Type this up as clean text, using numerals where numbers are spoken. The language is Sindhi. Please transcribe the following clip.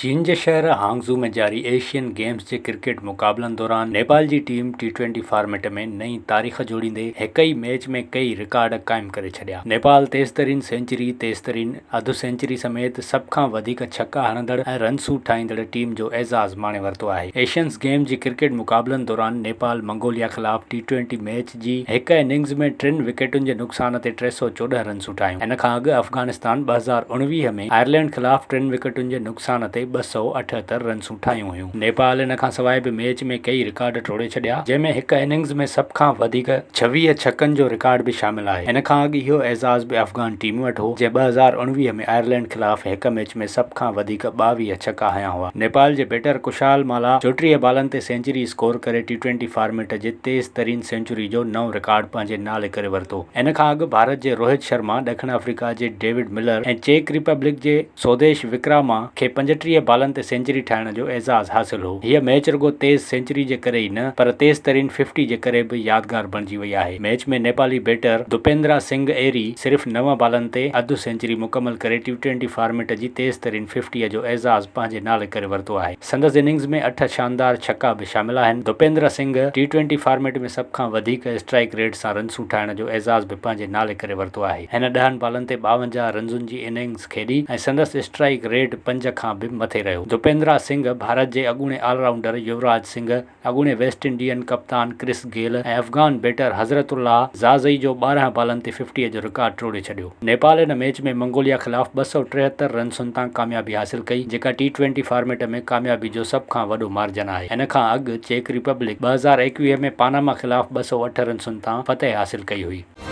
چين جي شهر هانگزو ۾ جاري ايشين گيمز جي ڪرڪيٽ مقابلن دوران نيپال جي ٽيم ٽي ٽوئنٽي فارميٽ ۾ نئين تاريخ جوڙيندي هڪ ئي ميچ ۾ ڪيئي رڪارڊ قائم ڪري ڇڏيا. نيپال تيز ترين سينچري، تيز ترين اڌ سينچري سميت سڀ کان وڌيڪ ڇڪا هڻندڙ ۽ رنسون ٺاهيندڙ ٽيم جو اعزاز ماڻي ورتو آهي. ايشينز گيمز جي ڪرڪيٽ مقابلن دوران نيپال منگوليا خلاف ٽي ٽوئنٽي ميچ جي هڪ اننگز ۾ ٽن وڪيٽن جي نقصان تي 314 رنسون ٺاهيون. ان کان اڳ افغانستان 2019 ۾ آئرلينڊ خلاف ٽن وڪيٽن جي نقصان تي 278 رنسون ٺاهيون هيون. نيپال ان کانسواء به ميچ ۾ ڪيئي رڪارڊ ٽوڙي ڇڏيا، جنهن ۾ هڪ اننگز ۾ سڀ کان وڌيڪ 26 ڇڪن جو رڪارڊ به شامل آهي. ان کان اڳ اهو اعزاز به افغان ٽيم وٽ هو، جنهن 2019 ۾ آئرلينڊ خلاف هڪ ميچ ۾ سڀ کان وڌيڪ 22 ڇڪا هنيا هئا. نيپال جي بيٽر ڪشال مالا 34 بالن تي سينچري اسڪور ڪري ٽي ٽوئنٽي فارميٽ جي تيز ترين سينچري جو نئون رڪارڊ پنهنجي نالي ڪري ورتو. ان کان اڳ ڀارت جي روهت شرما، ڏکڻ آفريڪا جي ڊيوڊ ملر ۽ چيڪ ريپبلڪ جي سوديش وڪراما کي 35 بالن تي سينچري ٺاهڻ جو اعزاز حاصل هو. هيء ميچ رڳو تيز سينچري جي ڪري ئي نه پر تيز ترين ففٽي جي ڪري به يادگار بڻجي وئي آهي. ميچ ۾ نيپالي بيٽر دوپيندرا سنگهه ايري صرف نو بالن تي اڌ سينچري مڪمل ڪري ٽي ٽوئنٽي فارميٽ جي تيز ترين ففٽيء جو اعزاز پنهنجي نالي ڪري ورتو آهي. سندس اننگز ۾ اٺ شاندار ڇڪا به شامل آهن. دوپيندر سنگهه ٽي ٽوئنٽي فارميٽ ۾ سڀ کان وڌيڪ اسٽرائيڪ ريٽ سان رنسون ٺاهڻ جو اعزاز به پنهنجي نالي ڪري ورتو آهي. هن ڏهن بالن تي 52 رنسن جي اننگز کيڏي ۽ سندس اسٽرائيڪ ريٽ پنج کان به مٿي رهيو. دوپيندرا سنگهه ڀارت جي اڳوڻي آل رائونڊر يوراج سنگهه، اڳوڻي ويسٽ انڊين ڪپتان ڪرس گيل ۽ افغان بيٽر حضرت الله زازئي جو 12 بالن تي ففٽيء جو رڪارڊ ٽوڙي ڇڏيو. نيپال ان ميچ ۾ منگوليا خلاف 273 رنسن تان ڪاميابي حاصل ڪئي، جيڪا ٽي ٽوئنٽي فارميٽ ۾ ڪاميابي جو سڀ کان وڏو مارجن آهي. ان کان اڳ چيڪ ريپبلڪ 2021 ۾ پاناما خلاف 208 رنسن تان فتح حاصل ڪئي هئي.